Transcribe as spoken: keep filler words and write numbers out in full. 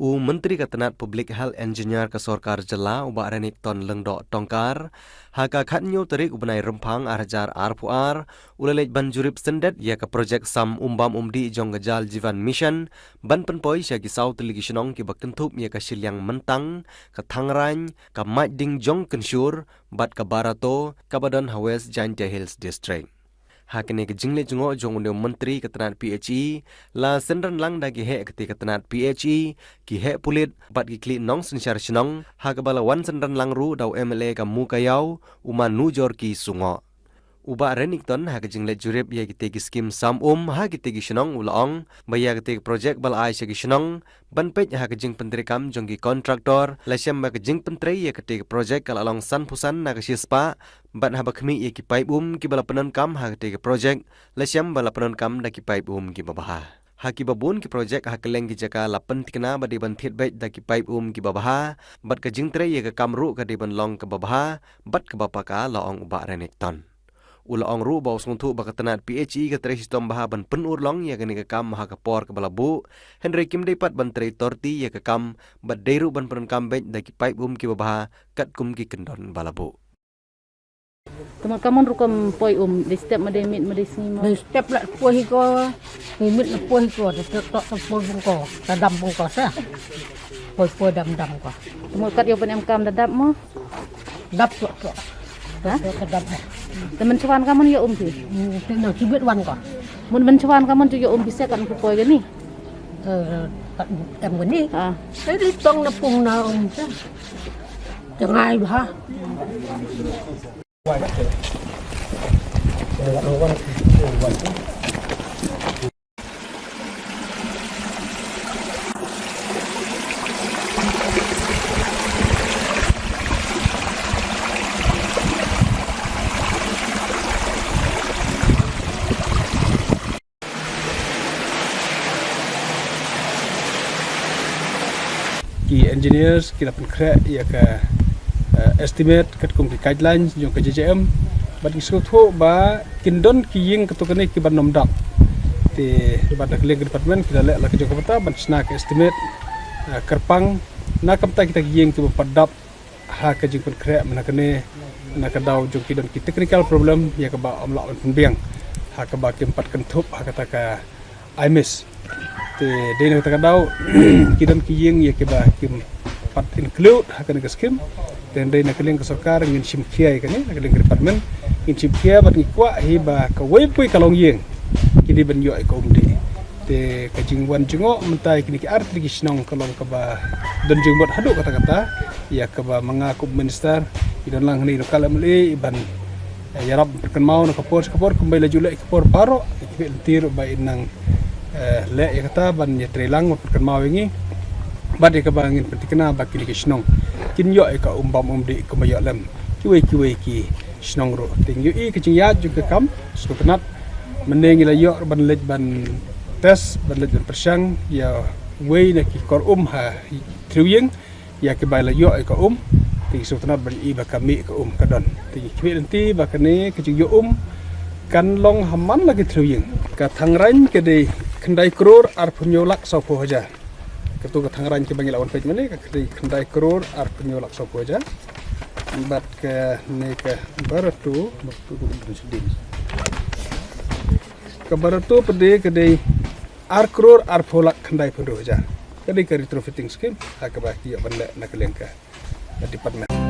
U Myntri ka tnat Public Health Engineer ka Sorkar Jylla, u Bah Renikton Lyngdoh Tongkhar, ha ka khatnyiew tarik u bnai Rymphang ar hajar arphew ar, u la leit ban jurip syndet ïa ka projek sam um bam um dih jong ka Jal Jeevan Mission, ban pynpoi sha ki saw tylli ki shnong kiba kynthup ïa ka Shiliang Myntang, ka Thangrain, ka Maiding Jong Kynshur, bad ka Barato, kaba don ha West Jaintia Hills District. Ha kane ka jingleit jngoh jong une u Myntri ka tnat P H E, la synran lang da ki heh kata ka tnat P H E, ki heh pulit, bad ki khlieh nongsynshar shnong, ha kaba la wan synran lang ruh da u M L A ka Mowkaiaw, u Ma Nujorki Sungoh. U Bah Renikton ha ka jingleit jurip ïa kita ki skim sam um ha kita ki shnong, u la ong ba ïa kita ki projek ba la ai sha ki shnong, ban peit ha ka jingpyntreikam jong ki kontraktor, la shem ba ka jingpyntrei ïa kita ki projek ka la long sanphew san na ka shispah, bad haba khmih ïa ki paip um kiba la pyndonkam ha kita ki projek, la shem ba la pyndonkam da ki paip um kiba bha. Ha kiba bun ki projek ha kylleng ki jaka la pynthikna ba dei ban thied beit da ki paip um kiba bha, bad ka jingtrei ïa ka kam ruh ka dei ban long kaba bha, bad kaba paka, la ong u Bah Renikton. U la ong ruh ba u sngewthuh ba ka tnat P H E ka trei shitom bha ban pynurlong ïa kane ka kam ha ka por kaba la buh, hynrei kim dei pat ban trei torti ïa ka kam, bad dei ruh ban pyndonkam beit da ki paip um kiba bha, katkum ki kyndon ba la buh. Te ma ka mon rukom poi um, dei step ma dei miet ma dei sngi ma? Dei step la poi hi ko, dei miet la poi hi ko, dei tok tok poi bun ko, ta dam bun ko sa. Poi poi dam dam ko. Te ma kat ïoh ban em kam da dap mo? Dap tok tok. Ha? Tok tok ta dap. Te mynshwa ka mon ïoh um phi? Hmm, te no, chibit wan ko. Mon mynshwa ka mon ju ïoh um phi se kan poi kani? Eh, kat em kani? Ah. Te dei tong na pung na um sa. Jangai bha. Ki engineers ki la pynkhreh ïa ka, eh, estimate katkum ki guidelines jong ka J J M, bad ki sngewthuh ba kin don ki ïing katto katne kiban ym dap. Te bad na ka liang ka department ki la leh la ka jong ka bynta ban shna ka estimate, eh, kyrpang na ka bynta kita ki ïing kiba pat dap ha ka jingpynkhreh mynta kane, na ka daw jong ki don ki technical problem ïa kaba ym lah ban pynbiang, ha kaba kim pat kynthup ha kata ka I M S. Te dei na kata ka daw ki don ki ïing ïa kiba kim pat include ha kane ka skim. Te dei na ka liang ka sorkar ngin shim khia ïa kane, na ka liang ka department ngin shim khia, bad ngi kwah hi ba kawei pa kawei ka longïing ki dei ban ïoh ïa ka um dih. Te ka jingwan jngoh mynta ïa kine ki artylli ki shnong ka long kaba don jingmut haduh katta katta, ïa kaba ma nga kum u minister, i don lang hangne i local M L A, i ban, eh, ïarap pynkynmaw na ka por sha ka por, kumba i la ju leh ïa ka por baroh, i khmih lynti ruh ba in nang, eh, leh ïa kata ban ïatreilang ban pynkynmaw ïa ngi. Bad ïa kaba ngin pynthikna ba kine ki shnong kin ïoh ïa ka um bam um dih kumba ïoh lem kiwei kiwei ki shnong ruh. Te ngi ïohi ka jingïaid jong ka kam sngewtynnat. Mynne ngi la ïoh ban leit ban test, ban leit ban pyrshang ïa wei na ki kor um ha thriew ïing, ïa kiba la ïoh ïa ka um. Te ngi sngewtynnat ban i ba ka mih ka um ka don. Te ngi khmih lynti ba kane ka jingïoh um kan long ha man la ki thriew ïing. Ka Thangrain ka dei khyndai klur arphew hynñiew lak sawphew hajar. Kato ka Thangrain kaba ngi la wan peit mynne ka dei khyndai klur arphew hynñiew lak sawphew hajar. Bad kane ka Barato, ka Barato pat de ka dei ar klur arphew lak khyndai phew hynriew hajar. Ka dei ka retrofitting scheme ha kaba ki ïoh ban leh na ka liang ka department.